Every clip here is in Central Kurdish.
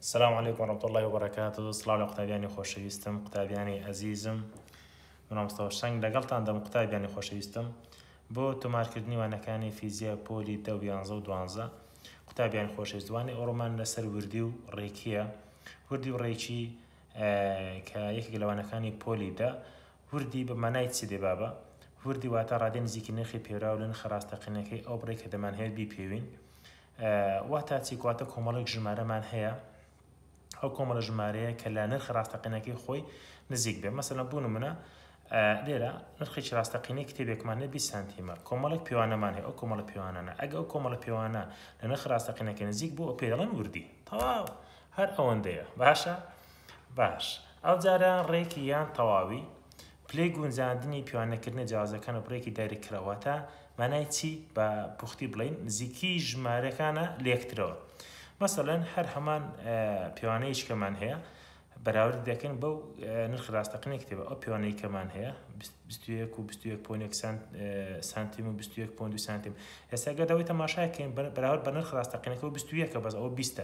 السلام علیکم ورحمة اللە وبرکاته سڵاو لە قوتابیانی خۆشەویستم قوتابیانی ئەزیزم من مامۆستا هۆشەنگ لەگەڵتان دەم قوتابیانی خۆشەویستم بۆ تۆمارکردنی وانەکانی فیزیا پۆلی دە و یانزە و دوانزە قوتابیانی خۆشەویست وانەی ئەوڕۆمان لەسەر وردی و ڕێکیە وردی و ڕێکی کە یەکێک لە وانەکانی پۆلی دە وردی بە مانای چی دێ بابە وردی واتە ڕادەی نزیکی نرخی پێوراو لە نرخە ڕاستەقینەکەی ئەو بڕێک کە دەمانهێت بیپێوین واتا چی کەواتە کۆمەڵێک ژمارەمان هەیە ئەو کۆمەڵە ژمارەیە کە لە نرخ ڕاستەقینەکەی خۆی نزیک بێ مەسەلەن بوو نمونە لێرە نرخێکی ڕاستەقینەی کتێبێکمان هەیە 20 سانتیمە کۆمەڵێک پێوانەمان هەیە ئەو کۆمەڵە پێوانانە ئەگە ئەو کۆمەڵە پێوانە لە نرخ ڕاستەقینەکە نزیک بوو ئەو پێ دەڵێن وردی تەواو هەر ئەوەندەیە باشە باش ئەو جارە ڕێکی یان تەواوی پلەی گونجاندنی پێوانەکردنە جیاوازەکان و بڕێکی دیاریکراو واتە مانای چی بە پوختی بڵێین نزیکی ژمارەکانە لەیەکترەوە مەسەلەن هەر هەمان پێوانەیەکی کەمان هەیە بەراورد دەکەین بەو نرخ ڕاستەقینەی کتێبە ئەو پێوانەی کەمان هەیە 21 و 21 point یەک سانتیم و 21 point 2 سانتیم ئێستا گەر دەوەی تەماشاکەین بەراورد بە نرخ ڕاستەقینەکە و 21 بەس ئەوە 20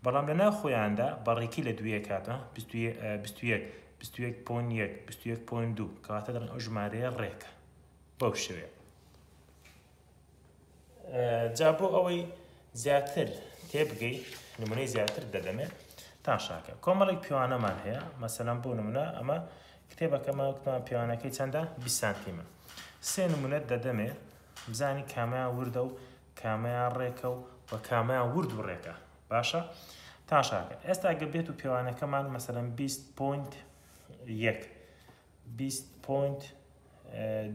بەڵام لە ناو خۆیاندا بە ڕێکی لە دوویەک هاتە 21 21 point یەک 21 point دوو کەواتە دەڵێن ئەو ژمارەیە ڕێکە بەو شێوەیە جا بۆ ئەوەی زیاتر تێبگەی نمونەی زیاتر دەدەمێ تاشاکە کۆمەڵێک پێوانەمان هەیە مەسەلەن بۆ نمونە ئەمە کتێبەکەمە وتمان پێوانەکەی چەندە 20 سانتیمە سێ نمونەت دەدەمێ بزانی کامیان وردە و کامیان ڕێکە و و کامیان ورد و ڕێکە باشە تاشاکە ئێستا گە بێت و پێوانەکەمان مەسەلەن 20 point یەک 20 point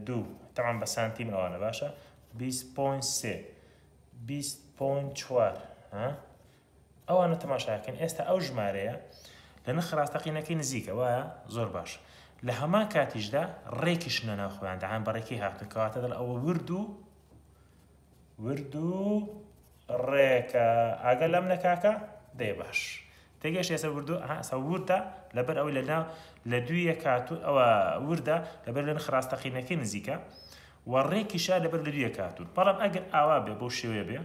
دوو تەعام بە سانتیم ئەوانە باشە 20 point سێ 20 point چوار ئەوانە تەماشاکەن ئێستا ئەو ژمارەیە لە نرخ ڕاستەقینەکەی نزیکە وایە زۆر باش لە هەمان کاتیشدا ڕێکیش لە ناو خۆیان دەهان بەڕێکی هاتن کەواتە دەڵ ئەوە ورد و ورد و ڕێکە ئاگە لەم نە کاکە دەی باش تێگەشت ئێستا وردو ئەها ئێستا وردە لەبەر ئەوەی لە ناو لە دوو یەکات و ئەوە وردە لەبەر لە نرخ ڕاستەقینەکەی نزیکە و ڕێکیشە لەبەر لە دوو یەکاتون بەڵام ئەگەر ئاوا بێ بەو شێوەیە بێ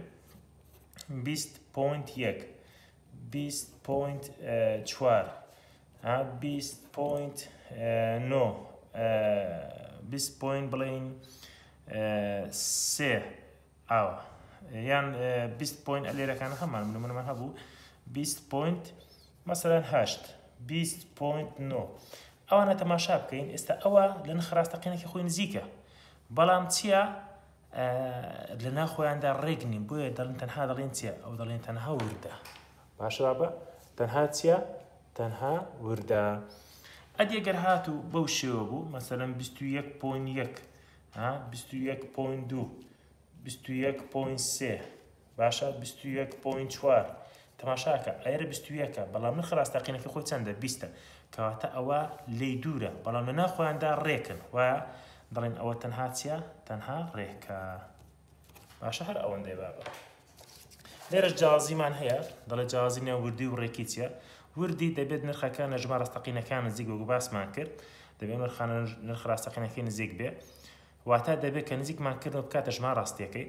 20 point یەک 20 point چوار 20 point نۆ 20 point بڵین سێ ئاوا یان 20 point لێرەکان هەمان نمونەمان هەبوو 20 point مەسەلەن هەشت 20 point نۆ ئەوانە تەماشا بکەین ئێستا ئەوە لە نرخ ڕاستەقینەکی خۆی نزیکە بەڵام چییە لە ناخۆیاندا ڕێک نین بۆیە دەڵێن تەنها دەڵێن چییە ئەو دەڵێن تەنها وردە باشە بابە تەنها چییە تەنها وردە ئەدی گەر هاتوو بەو شێوە بوو مەسەلەن 21 point یەک 21 point دوو 21 point سێ باشە 21 point چوار تەماشاکە ئێرە 21ە بەڵام نرخ ڕاستەقینەکە خۆی چەندە بیستە کەواتە ئەوە لێی دوورە بەڵام لە ناو خۆیاندا ڕێکن وایە دەڵێن ئەوە تەنها چییە تەنها ڕێکە باشە هەر ئەوەندەی بابە لێرەش جیاوازیمان هەیە دەڵێ جیاوازی نێو وردی و ڕێکی چییە وردی دەبێت نرخەکان لە ژمارە ڕاستەقینەکان نزیک وەکو باسمان کرد دەبێت نرخانە نرخ ڕاستەقینەکەی نزیک بێ واتە دەبێت کە نزیکمان کردەوە بکاتە ژمارە ڕاستیەکەی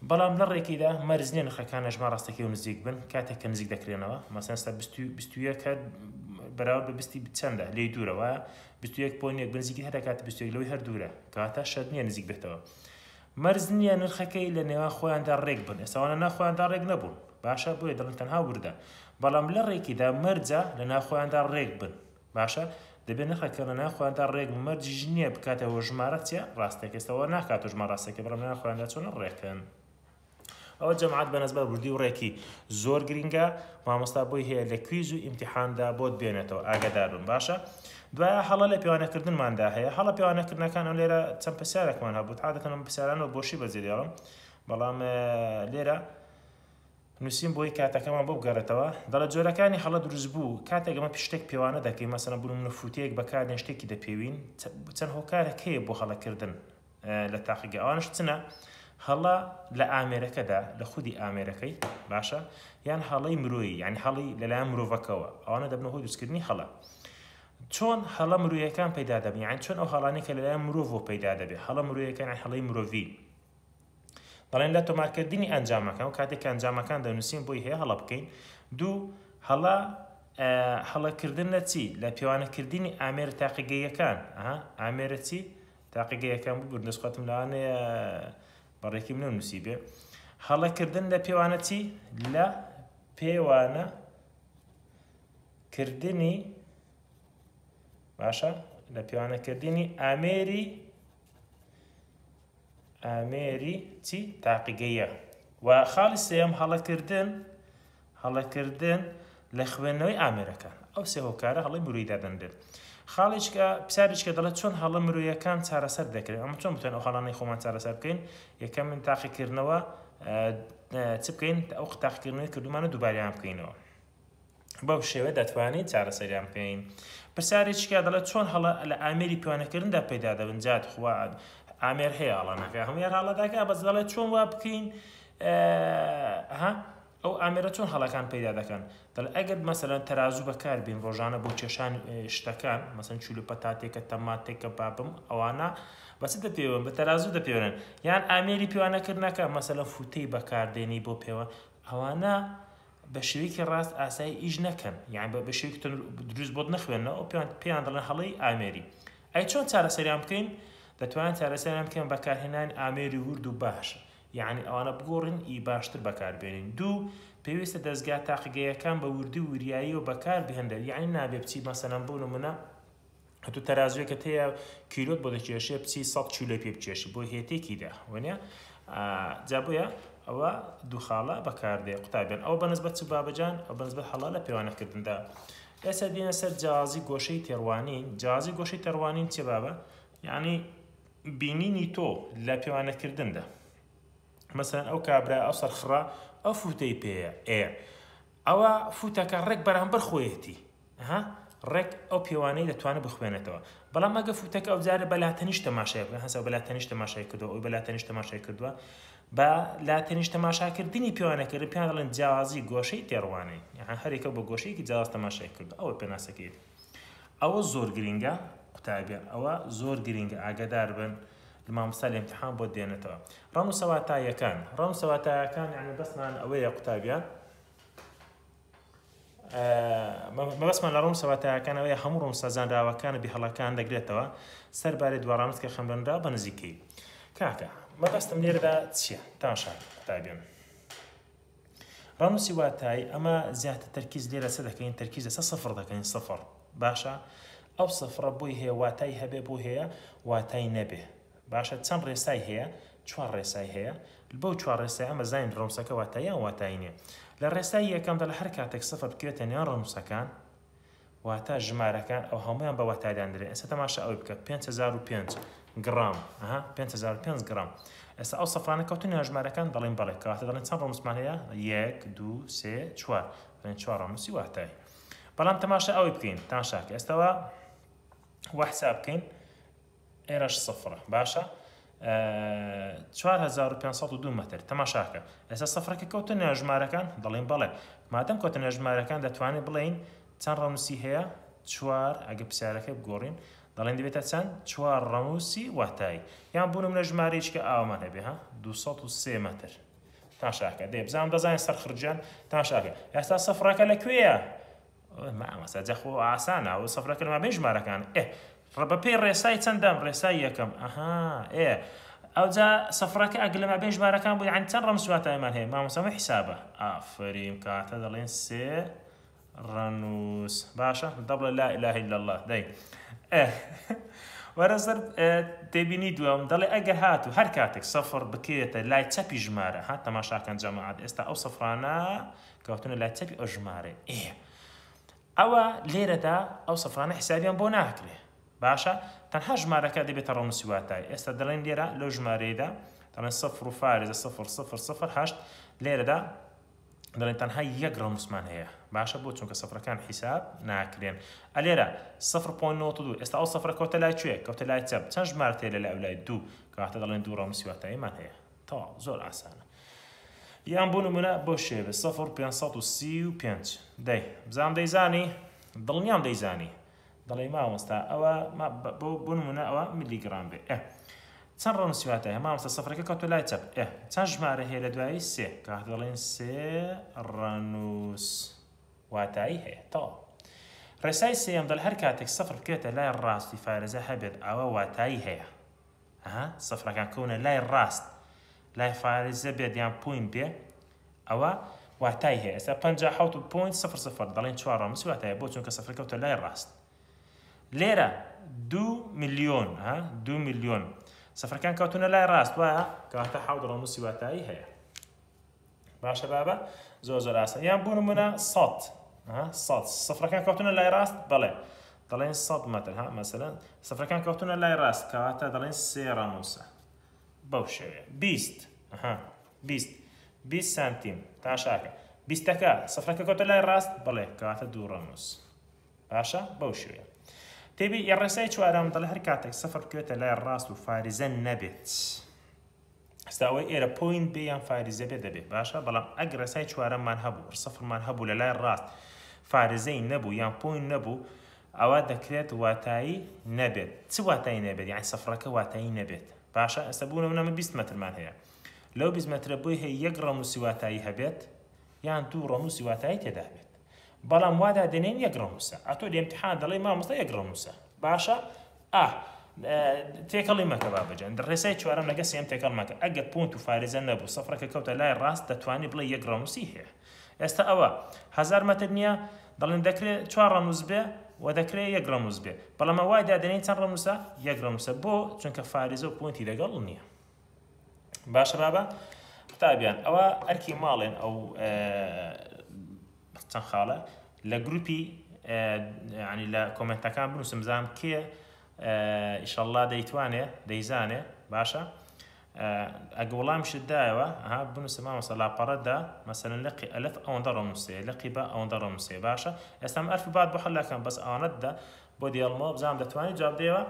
بەڵام لە ڕێکیدا مەرج نییە نرخەکان لە ژمارە ڕاستەکەی و نزیک بن کاتێک کە نزیک دەکرێنەوە مەسەن ستا 21 هەر بەراورد بە بیستی چەندە لێی دوورە وایە 21 point یەک بنزیکی هەر دەکات 21 لەوەی هەر دوورە کەواتە شەرت نییە نزیک بێتەوە مەرج نییە نرخەکەی لە نێوان خۆیاندا ڕێک بن ئێستا ئەوانە ناو خۆیاندا ڕێک نەبوون باشە بۆیە دەڵێن تەنها وردە بەڵام لە ڕێکیدا مەرجە لە ناو خۆیاندا ڕێک بن باشە دەبێت نرخەکە لە ناو خۆیاندا ڕێک بن مەرجیش نییە بکاتەوە ژمارە چیە ڕاستەکە ئێستا وا ناکاتەوە ژمارە ڕاستەکە بەڵام لە ناو خۆیاندا چۆنە ڕێکن ئەوە جەماعەت بە نەسبەت وردی و ڕێکی زۆر گرینگە مامۆستا بۆی هەیە لە quiz و ئیمتیحاندا بۆت بێنێتەوە ئاگادار بن باشە دوایە هەڵە لە پێوانەکردنماندا هەیە هەڵە پێوانەکردنەکان ئەو لێرە چەند پرسیارێکمان هەبوو عادەتەن ئەم پرسیارانەوە بۆشی بەجێ دێڵم بەڵام لێرە نووسیم بۆی کاتەکەمان بۆ بگەڕێتەوە دەڵێ جۆرەکانی هەڵە دروست بوو کاتێک ئەمە شتێک پێوانە دەکەین مەسەلەن بوون منە فوتەیەک بەکاردێن شتێکی دەپێوین چەند هۆکارێک هەیە بۆ هەڵەکردن لە تاقیگە ئەوانش چنە هەڵە لە ئامێرەکەدا لە خودی ئامێرەکەی باشە یان هەڵەی مرۆیی یعنی هەڵی لەلایەن مرۆڤەکەوە ئەوانە دەبنە هۆی دروستکردنی هەڵە چۆن هەڵە مرۆیەکان پەیدا دەبن یان چۆن ئەو هەڵانەی کە لەلایەن مرۆڤەوە پەیدا دەبێت هەڵە مرۆیەکان یان هەڵەی مرۆڤی دەڵێن لە تۆمارکردنی ئەنجامەکان و کاتێک کە ئەنجامەکان دەنووسین بۆی هەیە هەڵە بکەین دوو. هەڵە هەڵەکردن لە چی؟ لە پێوانەکردنی ئامێرە تاقیگەییەکان. ئەها ئامێرە چی؟ تاقیگەیەکان ببورن دەست خۆتم لەوانەیە بەڕێکی منە نووسی بێ. هەڵەکردن لە پێوانە چی؟ لە پێوانە کردنی باشە لە پێوانەکردنی ئامێری ئامێری چی تاقیگەیە و خاڵی سێم هەڵەکردن هەڵەکردن لە خوێندنەوەی ئامێرەکان ئەو سێ هۆکارە هەڵەی مرۆیی دادەنرێت. خاڵێکە پرسیارێکە دەڵێت چۆن هەڵە مرۆیەکان چارەسەر دەکرێن ئەمە چۆن بتوانین ئەو هەڵانەی خۆمان چارەسەر بکەین یەکەم من تاقیکردنەوە چ بکەین ئەو تاقیکردنەوەی کردومانە دووباریان بکەینەوە بەو شێوە دەتوانین چارەسەریان بکەین پرسیارێکیکە دەڵێت چۆن هەڵە لە ئامێری پێوانەکردندا پەیدا دەبن جات خوا ئامێر هەیە هەڵە نەکە هەموو هەڵە دەکا بەس دەڵێت چۆن وا بکەین ها ئەو ئامێرە چۆن هەڵەکان پەیدا دەکەن؟ دەڵێ ئەگەر مەسەلەن تەرازوو بەکار بین ڕۆژانە بۆ کێشان شتەکان مەسەن چولو پەتاتێکە تەماتێکە بابم ئەوانە بە چ دەپێون بە تەرازوو دەپێونن یان ئامێری پێوانەکردنەکە مەسەلەن فوتەی بەکاردێنی بۆ پێوە ئەوانە بە شێوەیەکی ڕاست ئاسایی ئیش نەکەن یان بە شێوەیەکی دروست بۆت نەخوێنەوە پێیان پێیان دەڵێن هەڵەی ئامێری ئەی چۆن چارەسەریان بکەین دەتوانین چارەسەریان بکەین بەکارهێنانی ئامێری ورد و باش یەعنی ئەوانە بگۆڕین ی باشتر بەکاربێنین. دوو، پێویستە دەزگا تاقیگەیەکان بە وردی و وریاییەوە بەکاربهێنرێت، یەعنی نابێ بچی مەسەلەن بۆ نمونە ئەتو تەرازوێکت هەیە کیلۆت بۆ دەکێشێ بچی 100 کیلۆی پێ بکێشی بۆی هەیە تێکیدا وەنیە جا بۆیە ئەوە دوو خاڵە بەکاردێ قوتابیان ئەوە بەنسبەت چ بابەجان ئەو بەنسبەت هەڵە لە پێوانەکردندا ئێستا دێنە سەر جیاوازی گۆشەی تێڕوانین جیاوازی گۆشەی تێڕوانین چیە بابە یعنی بینینی تۆ لە پێوانەکردندا مەسەلەن ئەو کابرا ئەو سەرخڕە ئەو فوتەی پێیە ئێ ئەوە فوتەکە ڕێک بەرامبەر خۆیەتی ها ڕێک ئەو پێوانەی دەتوانێت بخوێنێتەوە بەڵام ئەگە فوتەکە ئەو جارە بە لاتەنیش تەماشای بکەن هەسە بە لاتەنیش تەماشای کردووە ئەوی بە لاتەنیش تەماشای کردووە بە لاتەنیش تەماشاکردنی پێوانەکردن پێیان دەڵێن جیاوازی گۆشەی تێڕوانین یان هەرێکە بە گۆشەیەکی جیاواز تەماشای کردووە ئەوە پێناسەکەیەتی ئەوە زۆر گرینگە قوتابیان ئەوە زۆر گرینگە ئاگادار بن مامۆستا لە امتحان بۆت دێنێتەوە ڕەمزە واتاییەکان ڕەمزە واتایەکان یعنی بەسمان ئەوەیە قوتابیان مەبەستمان لە ڕەمزە واتایەکان ئەوەیە هەموو ڕەمزە زانراوەکان و بێهەڵەکان دەگرێتەوە سەربارەی دواڕەمز کە خەمڵێنراوە بە نزیکەی کاکە مەبەستم لێرەدا چییە تاشا قوتابیان ڕەنووسی واتایی ئەمە زیاتر تەرکیز لێرە چ دەکەین تەرکیز لەسەر سفر دەکەین سفر باشە ئەو سفرە بۆی هەیە واتای هەبێ بۆ هەیە واتای نەبێ باشە چەند ڕێسای هەیە چوار ڕێسای هەیە بەو چوار ڕێسای ئەمە زانین ڕەنووسەکە واتایی یان واتایی نییە لە ڕێسای یەکەمدا لە هەر کاتێک سفر بکەوێتە نێوان ڕەنووسەکان واتە ژمارەکان ئەو هەموویان بە واتای داندرێن ئێستا تەماشا ئەوەی بکە 5005 گڕام ئەها 5005 گڕام ئێستا ئەو سەفرانە کەوتن نێوان ژمارەکان دەڵێن بەڵێ کەواتە دەڵێن چەند ڕەمزمان هەیە یەک دوو سێ چوار دەڵێن چوار ڕەمزی واتای بەڵام تەماشا ئەوەی بکەین تاشاکە ئێستاوە وا حساب بکەین ئێرەش سفرە باشە 4502 مەتر تەماشاکە ئێستا سفرەکە کەوتە نێو ژمارەکان دەڵێن بەڵێ مادەم کەوتە نێو ژمارەکان دەتوانێت بڵێین چەند ڕەنووسی هەیە چوار ئەگە پرسیارەکە بگۆڕین دەڵێن دەبێتە چەند چوار ڕەنووسی واتایی یان بوون منە ژمارەیەکی کە ئاوامان هەبێ ها 203 مەتر تاشاکە دێ بزانم دەزانین سەرخرجیان تاشاکە ئێستا سفرەکە لەکوێیە مامۆستا جا خۆ ئاسانە ئەو سفرەکە لە مابەین ژمارەکان ئێ بە پێی ڕێسای چەندەم ڕێسای یەکەم ئەها ئێ ئەوجا سفرەکە ئەگەر لە مابەین ژمارەکان بوو یعنی چەند ڕەمز واتایمان هەیە مامۆستا ئەمە حیسابە ئافرین کاتە دەڵێن سێ ڕەنووس باشە دەبڵێ لا إله إلا الله دەی ئێ وەرە سەر تێبینی دووەم دەڵێ ئەگەر هاتوو هەر کاتێک سەفر بکەوێتە لای چەپی ژمارە ها تەماشاکەن جەماعەت ئێستا ئەو سەفرانە کەوتنە لای چەپی ئەو ژمارەیە ئێ ئەوە لێرەدا ئەو سفرانە حسابیان بۆ ناکرێ باشە تەنها ژمارەکە دەبێتە ڕەنووسی واتای ئێستا دەڵێن لێرە لەو ژمارەیەدا دەڵێن سفر و فارزە سفر سفر سفر هەشت لێرەدا دەڵێن تەنها یەک ڕەنووسمان هەیە باشە بۆ چونکە سفرەکان حیساب ناکرێن ئەلێرە 0.92 ئێستا ئەو سفرە کەوتە لای کوێ کەوتە لای چەپ چەند ژمارە هەیە لە لای لای دوو کەواتە دەڵێن دوو ڕەنووسی واتاییمان هەیە تەواو زۆر ئاسانە یان بۆ نمونە بۆ شێوە سفر 535 دەی بزانم دەیزانی دڵنیام دەیزانی دەڵێ مامۆستا ئەوە بۆ نمونە ئەوە ملیگرام بێ ئێ چەند ڕەنووسی واتە هەیە مامۆستا سفرەکە کەوتە لای چەپ ئێ چەند ژمارە هەیە لە دوایی سێ کات دەڵێن سێ ڕەنووس. واتایی هەیە تەواو. ڕێسای سێیەم دەڵێ هەر کاتێک سفر بکەوێتە لای ڕاستی فارزە هەبێت ئەوە واتایی هەیە. ئەها سفرەکان کەونە لای ڕاست لای فارزە بێت یان point بێ ئەوە واتای هەیە. ئێستا 57 point 00 دەڵێن چوار ڕەمز واتایە بۆ چونکە سفر کەوتە لای ڕاست. لێرە 2 میلیۆن ها 2 میلیۆن سفرەکان کەوتونە لای ڕاست وایە، کەواتە حەوت ڕەمزی واتایی هەیە. باشە بابە، زۆر زۆر ئاسان. یان بۆ نمونە 100، 100 سفرەکان کەوتونە لای ڕاست، بەڵێ دەڵێن 100 مەتر ها مەسەلەن سفرەکان کەوتونە لای ڕاست کەواتە دەڵێن سێ ڕەنووسە بەو شێوەیە. 20 ها 20 20 سانتیم تاشاکە بیستەکە سفرەکە کەوتە لای ڕاست، بەڵێ کەواتە دوو ڕەنووس. باشە بەو شێوەیە. تێبی یە ڕێسای چوارەم دەڵێ هەر کاتێک سفر بکەوێتە لای ڕاست و فارزە نەبێت، ئێستا ئەوەی ئێرە point بێ یان فارزە بێ دەبێت. باشە بەڵام ئەگەر ڕێسای چوارەممان هەبوو سفرمان هەبوو لە لای ڕاست فارزەی نەبوو یان point نەبوو، ئەوە دەکرێت واتایی نەبێت. چ واتایی نەبێت؟ یعنی سفرەکە واتایی نەبێت. باشە ئێستا بوونە منە 20 مەترمان هەیە، لەو 20 مەترە بۆی هەیە یەک ڕەنووسی واتایی هەبێت یان دوو ڕەنووسی واتایی تێدا بێت، بەڵام وادا دەنێن یەک ڕەنووسە. ئەتۆ لە امتحان دەڵێ مامۆستا یەک ڕەنووسە. باشە ئاه تێکەڵی مەکە بابەجان، ڕێسای چوارەم لەگە سێم تێکەڵ مەکە. ئەگەر point و فارزە نەبوو سفرەکە کەوتە لای ڕاست دەتوانی بڵێ یەک ڕەنووسی هەیە. ئێستا ئەوە 1000 مەتر نییە، دەڵێن دەکرێت چوار ڕەنووس بێ و دەکرێت یەک ڕەنووس بێ، بەڵام وای دادەنێن چەند ڕەنووسە؟ یەک ڕەنووسە. بۆ؟ چونکە فارزە و point ی لەگەڵ نییە. باشە بابە قوتابیان، ئەوە ئەرکی ماڵێن ئەو چەند خاڵە لە گروپی ینی لە comment ەکان بنووسم بزانم کێ ئیشەڵڵا دەیتوانێ دەیزانێ. باشە ئەگە وەڵامیشت دایەوە ها بنووسە مامۆستا لاپەڕەدا مەسەلەن لقی ئەلف ئەوەندە ڕەنووسێ، لقی بە ئەوەندە ڕەنووسێ. باشە ئێستا من ئەلف بات بۆ حەلەکەم بەس ئەوانەتدا بۆ دێڵمەوە بزانم دەتوانێت جواب دێەوە.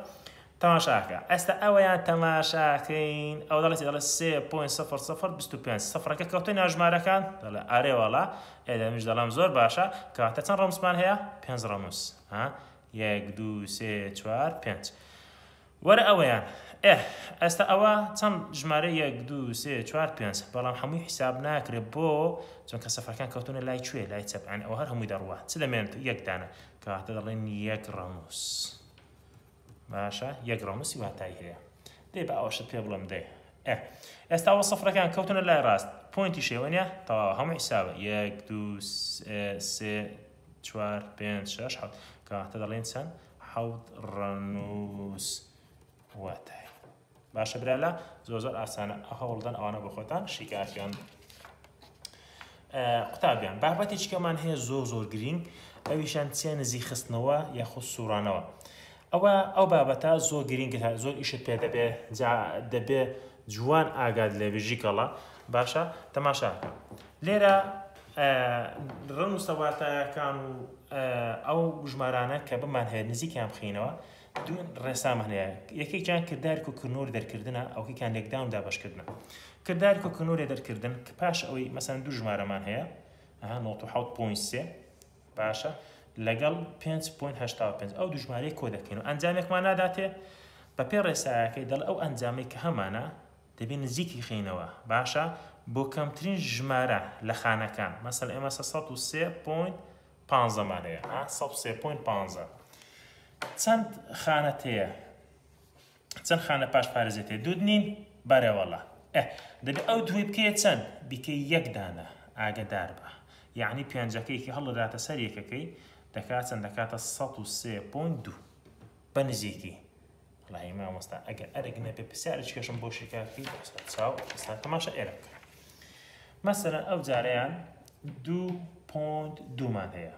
تەماشاکە ئێستا ئەوەیان تەماشاکەین، ئەو دەڵێت دەڵێ 3.0025 سفرەکە کەوتە ناو ژمارەکان، دەڵێ ئارێ وەڵا. ئێ دەمیش دەڵێم زۆر باشە، کەواتە چەند ڕەمزمان هەیە؟ پێنج ڕەمز. ها یەک دوو سێ چوار پێنج. وەرە ئەوەیان ئێ ئێستا ئەوە چەند ژمارە؟ یەک دوو سێ چوار پێنج، بەڵام هەمووی حیساب ناکرێت. بۆ؟ چونکە سفرەکان کەوتونە لای کوێ؟ لای چەپ. یعنی ئەوە هەر هەمووی دەڕوا، چ دەمێنێت؟ یەک دانە، کەواتە دەڵێن یەک ڕەموس. باشە یەک ڕەموسی واتایی هەیە. دەی بە ئەوەشت پێ بڵێم دەی ئێ ئێستا ئەوە سفرەکان کەوتونە لای ڕاست point ی شێوە نییە، تەواو هەموو حیسابە یەک دوو سێ چوار پێنج شەش حەوت، کەواتە دەڵێن چەند؟ حەوت ڕەنووس واتای. باشە برالا زۆر زۆر ئاسانە، هەوڵدەن ئەوانە بۆ خۆتان شیکارکەن. قوتابیان بابەتێکیکەمان هەیە زۆر زۆر گرینگ، ئەویشان چیە؟ نزیک خستنەوە یاخود سوڕانەوە. ئەوە ئەو بابەتە زۆر گرینگە، زۆر ئیشت پێ دەبێ، دەبێ جوان ئاگات لێ بژی کەڵە. باشە تەماشاکە لێرە ڕەنووسە واتایەکان و ئەو ژمارانە کە بمان هەیە نزیکیان بخینەوە دوو ڕێسامان هەیە، یەکێکیان کردار کۆکردنەوە دەرکردنە، ئەوکیان لێکدان و دابەشکردنە. کردار کۆکردنەوە دەرکردن کە پاش ئەوەی مەسەن دوو ژمارەمان هەیە ئەها 97.3 باشە لەگەڵ 5.85 ئەو دوو ژمارەی کۆ دەکەین و ئەنجامێکمان ناداتێ. بە پێ ڕێسایەکەی دەڵ ئەو ئەنجامەی کە هەمانە دەبێ نزیکی خینەوە. باشە بۆ کەمترین ژمارە لە خانەکان، مەسەل ئێمە 103.15 مان هەیە، 103.15 چەند خانەت هەیە؟ چەند خانە پاش پارێزێت هەیە؟ دوو نین؟ بەرێ وەڵا. ئێ دەبێ ئەو دووی بکەیە چەند؟ بیکەی یەک دانە. ئاگەدار بە، یعنی پێنجەکەیکی هەڵدەداتە سەر یەکەکەی دەکات چەند؟ دەکاتە 103.2 بە نزیکی. وەڵی مامۆستا ئەگەر ئەرک نەبێ پرسیارێکی کەشم بۆ شیکارکەی چاو ئێستا تەماشا ئێرە بکە. مەسەلەن ئەو جارەیان 2.2مان هەیە،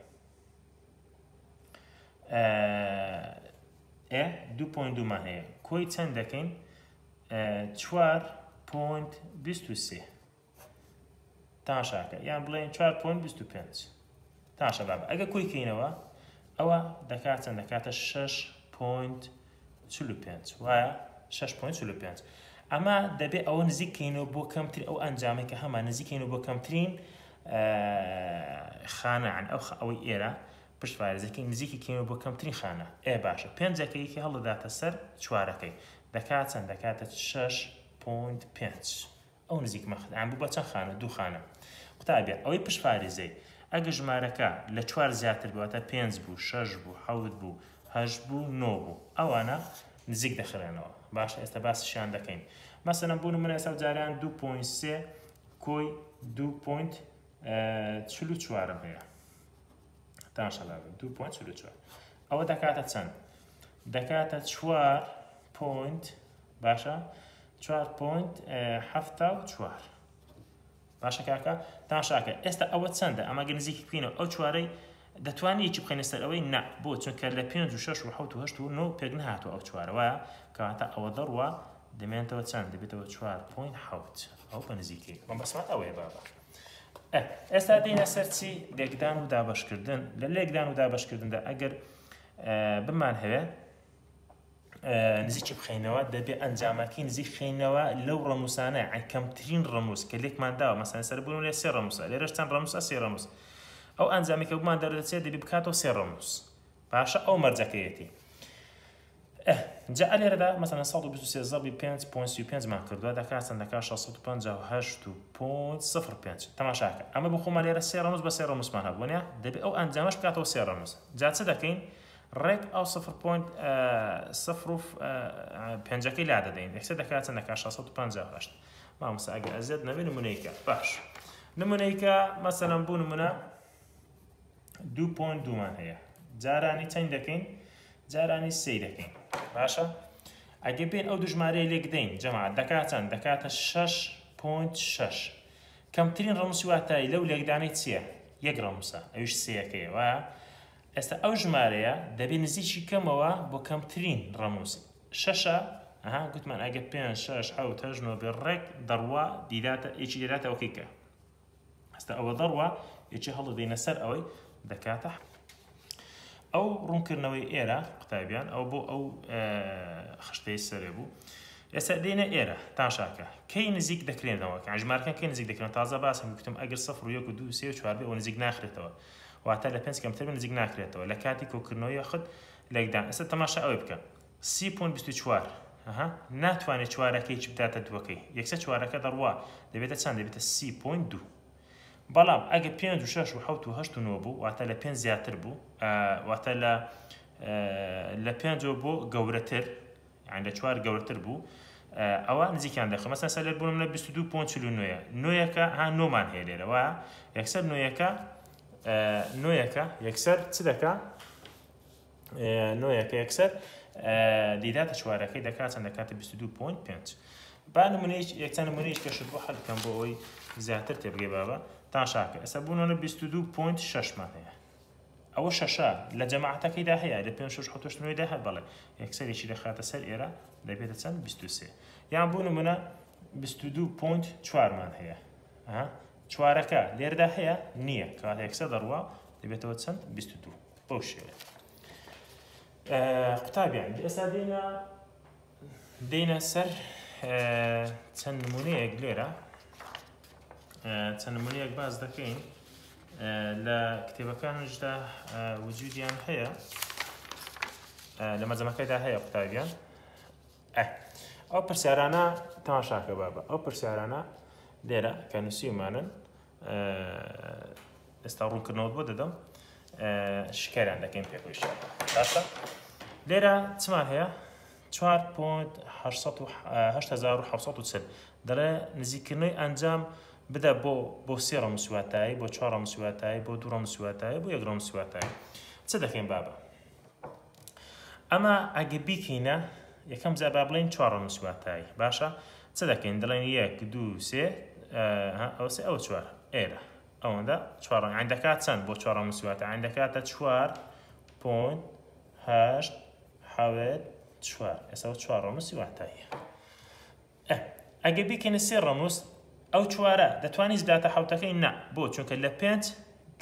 ئێ 2.2مان هەیە، کۆی چەند دەکەین؟ 4.23 تاشاکە، یان بڵێن 4.25 تاشە بابە. ئەگە کۆی کەینەوە ئەوە دەکات چەند؟ دەکاتە 6.45 وایە؟ 6.45. ئەمە دەبێ ئەوە نزیک کەینەوە بۆ کەمتر ئەو ئەنجامەی کە هەمان نزیکەینەوە بۆ کەمترین خانە، ئەو ئەوەی ئێرە پشت فارزەکەی نزیکی کەینەوە بۆ کەمترین خانە. ئێ باشە پێنجەکە یەکی هەڵدەداتە سەر چوارەکەی دەکات چەند؟ دەکاتە 6.5. ئەو نزیک مەخت ئەم بوو بە چەند خانە؟ دوو خانە. قوتابیان ئەوەی پشت فارزەی ئەگەر ژمارەکە لە چوار زیاتر بوو، واتە پێنج بوو، شەش بوو، حەوت بوو، هەشت بوو، نۆ بوو، ئەوانە نزیک دەخرێنەوە. باشە ئێستا باسیشیان دەکەین. مەسەلەن بۆ نمونە ئێستا جاریان 2.3 کۆی 2.44م هەیە. تاشەلا 2.44 ئەوە دەکاتە چەند؟ دەکاتە 4 point باشە 4.74. باشە کاکە تاشاکە ئێستا ئەوە چەندە؟ ئەمە گەر نزیکی بکەینەوە ئەو چوارەی دەتوانانی یەکی بخەینە سەر ئەوەی نا، بۆ چونکە لە پێنج و شەش و حەوت و هەشت و نۆ پێک نەهاتووە ئەو چوارە، وایە؟ کەواتە ئەوە دەڕوا دەمێنێتەوە چەند؟ دەبێتەوە 4.7. ئەو بە نزیکەی مەبەستمان ئەوەیە بابە. ئێستا دێینە سەر چی؟ لێکدان و دابەشکردن. لە لێکدان و دابەشکردندا ئەگەر بمان هەوێ نزیکی بخەینەوە، دەبێ ئەنجامەکەی نزیک خەینەوە لەو ڕەموسانە، یان کەمترین ڕەموس کە لێکمان داوە. مەسەلەن سەر بوون لێ سێ ڕەموسە، لێرەش چەند ڕەموسە؟ سێ ڕەموس. ئەو ئەنجامی کە بمان دەردەچێت دەبێ بکاتەوە سێ ڕەموس. باشە ئەو مەرجەکەیەتی. جا لێرەدا مەسەلەن 123 زەربی 5.35 مان کردووە، دەکات چەند؟ دەکات 658.05. تەماشاکە ئەمە بۆ خۆمان لێرە سێ ڕەموس بە سێ ڕەموسمان هەبوو نیە، دەبێ ئەو ئەنجامەش بکاتەوە سێ ڕەموس. جا چ دەکەین؟ ڕێک ئەو صفر point صفر و پێنجەکەی لا دەدەین، یەکسەر دەکات چەند؟ دەکات 658. مامۆستا ئەگەر ئەزیەت نەبێ نمونەیەکە. باش نمونەیەکە مەسەلەن بۆ نمونە 2.2مان هەیە، جارانی چەند دەکەین؟ جارانی سێ دەکەین. باشە ئەگەر بێن ئەو دوژمارەیە لێک دەین جەماعەت دەکات چەند؟ دەکاتە 6.6. کەمترین ڕەموسی واتایی لەو لێکدانەی چییە؟ یەک ڕەموسە، ئەویش سێیەکەیە، وایە؟ ئێستا ئەو ژمارەیە دەبێ نزیکی کەمەوە بۆ کەمترین ڕەموس شەشە. ئەها گوتمان ئەگەر پێنج شەش حەوت هەشت نۆ بێ ڕێک دەڕوا دیداتە یەکی دەداتە ئەوکەی کە ئێستا ئەوە دەڕوا یەکی هەڵدەینە سەر ئەوەی دەکاتە ئەو ڕوونکردنەوەی ئێرە قوتابیان ئەو بۆ ئەو خشتەی سەرێ بوو. ئێستا دێنە ئێرە تاشاکە کەی نزیک دەکرێنەوە، کە ژمارەکان کەی نزیک دەکرێن؟ تازە باسم گوتم ئەگەر 0 و 1 و 2 و 3 و 4 بێ ئەوە نزیک ناخرێتەوە، واتە لە پێنج کەمتر بێ نزیک ناکرێتەوە لە کاتی کۆکردنەوەی یاخود لێکدان. ئێستا تەماشا ئەوەی بکە 30.24 ئەها ناتوانێت چوارەکەی چ بداتە دووەکەی، یەکسەر چوارەکە دەڕوا دەبێتە چەند؟ دەبێتە 30.2. بەڵام ئەگە پێنج و شەش و حەوت و هەشت و نۆ بوو، واتە لە پێنج زیاتر بوو، واتە لە پێنجەوە بۆ گەورەتر، یعنی لە چوار گەورەتر بوو، ئەوە نزیکیان دەخە. مەسەلەن سەر لێر بوون لە 22.49، نۆیەکە ها نۆمان هەیە لێرە، وایە؟ یەکسەر نۆیەکە، نۆیەکە یەکسەر چ دەکا؟ نۆیەکە یەکسەر دیداتە چوارەکەی دەکات چەند؟ دەکاتە 22.5. با نمونەیەک یەکسەر نمونەیەک کەشت بۆ حەل بکەم بۆ ئەوەی زیاتر تێبگەی بابە. تاشاکە ئێستا بوونەوە 22.6مان هەیە، ئەوە شەشە لە جەماعەتەکەیدا هەیە لە پێنج شەش حەوت هەشت نۆیدا هەر بەڵێ یەکسەرێکی دەخاتە سەر ئێرە دەبێتە چەند؟ 23. یان بۆ نمونە 22.4مان هەیە، چوارەکە لێرەدا هەیە نییە، کەواتە یەکسەر دەڕوا دەبێتەوە چەند؟ 22. بەو شێوەیە قوتابیان ئێستا دێنە سەر چەند نمونەیەک لێرە، چەند نمونەیەک باس دەکەین لە کتێبەکانشدا وجودیان هەیە، لە مەجەمەکەدا هەیە قوتابیان. ئەو پرسیارانە تەماشاکە بابە، ئەو پرسیارانە لێرە کە نووسیومانن ئێستا ڕوونکردنەوە بۆ دەدەم، شکاریان دەکەین پێکەوەی. باشە لێرە چمان هەیە؟ 4.8740 دەڵێ نزیکردنەوەی ئەنجام بدە بۆ سێ ڕەمز واتایی، بۆ چوار ڕەمز واتایی، بۆ دوو ڕەمز واتایی، بۆ یەک ڕەمز واتایی. چ دەکەین بابە؟ ئەمە ئەگە بیکەینە یەکەم جار با بڵێین چوار ڕەمز واتایی. باشە چ دەکەین؟ دەڵێن یەک دوو سێ، ئەوە سێ ئەوە چوار، ئێرە ئەوەندە چوار ڕەنگ عین دەکات چەند بۆ چوار ڕەمز واتایی؟ عین دەکاتە 4.874. ئێستا ئەوە چوار ڕەمز واتاییە. ئەگەر بیکەینە سێ ڕەمز ئەو چوارە دەتوانیت بداتە حەوتەکەی؟ نا، بۆ چونکە لە پێنج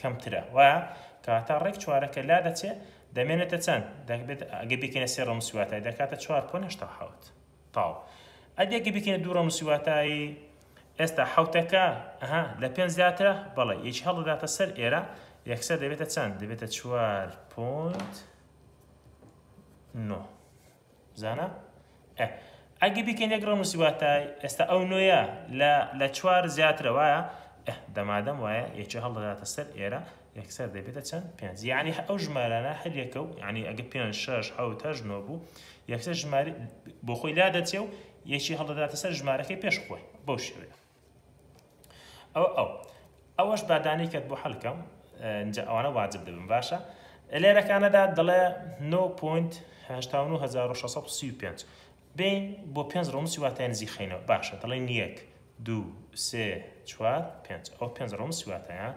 کەمترە، وایە؟ کەواتە ڕێک چوارەکە لا دەچێ دەمێنێتە چەند؟ دەبێت ئەگەر بیکەینە سێ ڕەمز واتایی دەکاتە 4.87. تاو ئەگەر بیکەینە دوو ڕەمز واتایی ئێستا حەوتەکە ئەها لە پێنج زیاترە، بەڵێ یەکی هەڵدەداتە سەر ئێرە یەکسەر دەبێتە چەند؟ دەبێتە 4.9. زانە؟ ئەگە بیکەین یەک ڕەمز واتای ئێستا ئەو نۆیە لە چوار زیاترە، وایە؟ دەمادەم وایە یەکی هەڵدەداتە سەر ئێرە یەکسەر دەبێتە چەند؟ پێنج. یعنی ئەو ژمارانە هەر یەکە و یعنی ئەگە پێنج شەش حەوت هەشت نۆ بوو یەکسەر ژمارە بۆ خۆی لا دەچێ و یەکی هەڵدەداتە سەر ژمارەکەی پێش خۆی بەو شێوەیە. ئەوە ئەو ئەوەش بادانێکت بۆ حەلکەم ئینجا ئەوانە واجب دەبن. باشە لێرەکانەدا دەڵێ 9.89635 بین بۆ پێنج ڕەمزی واتای نزیک خەینەوە. باشە دەڵێن یەک دوو سێ چوار پێنج، ئەو پێنج ڕەمزی واتایە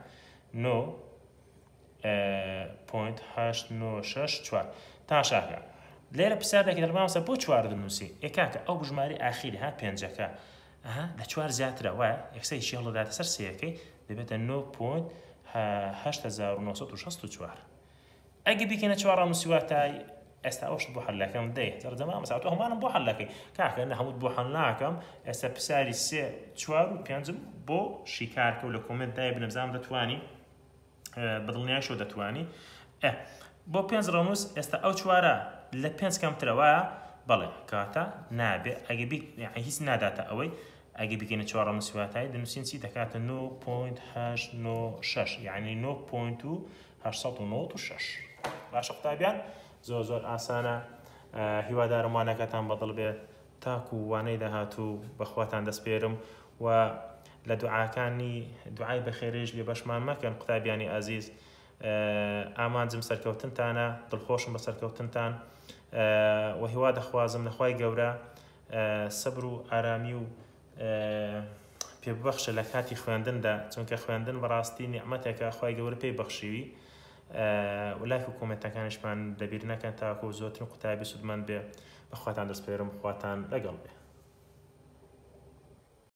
9.8964. تاشاکە لێرە پرسیار دەکەی دەڵێ مامۆستا بۆ چوار دەنووسی؟ ئێ کاکە ئەو ژمارەی ئاخیری ها پێنجەکە ئەها لە چوار زیاترە وایە، یەکسەر هیچی هەڵدەداتە سەر سێیەکەی دەبێتە 9.8964. ئەگە بیکەنە چوار ڕەمزی واتای ئێستا ئەوشت بۆ حەلەکەم دەی دەڵێ مامۆستا تۆ هەمووانم بۆ حەلەکەی. کاکە نە هەمووت بۆ حەل ناکەم، ئێستا پرسیاری سێ چوار و پێنجم بۆ شیکارکە و لە comment دای بنە بزانم دەتوانی بەدڵنیایشەوە دەتوانی. بۆ پێنج ڕەمز ئێستا ئەو چوارە لە پێنج کەمترە وایە؟ بەڵێ کاتە نابێ ئەگە بی یعنی هیچ ناداتە ئەوەی ئەگە بیکەینە چوار ڕەمز واتای دەنووسین چی دەکاتە 9.896 یعنی 9.896. باشە قوتابیان زۆر زۆر ئاسانە. هیوادارم وانەکەتان بەدڵ بێت تاکو وانەی داهاتوو بەخواتان دەسپێرم و لە دوعاکانی دوعای بەخێرێش لێ بەشمان مەکەن قوتابیانی ئازیز. ئامانجم سەرکەوتنتانە، دڵخۆشم بە سەرکەوتنتان و هیوا دەخوازم لەخوای گەورە سەبر و ئارامی و پێببەخشە لە کاتی خوێندندا، چونکە خوێندن بەڕاستی نیعمەتێکە خوای گەورە پێی بەخشیوی. و لایک و کۆمێنتەکانیشمان لەبیر نەکەن تاکو زۆرترین قوتابی سوودمەند بێ. بەخواتان دەسپێرم، خواتان لەگەڵ بێ.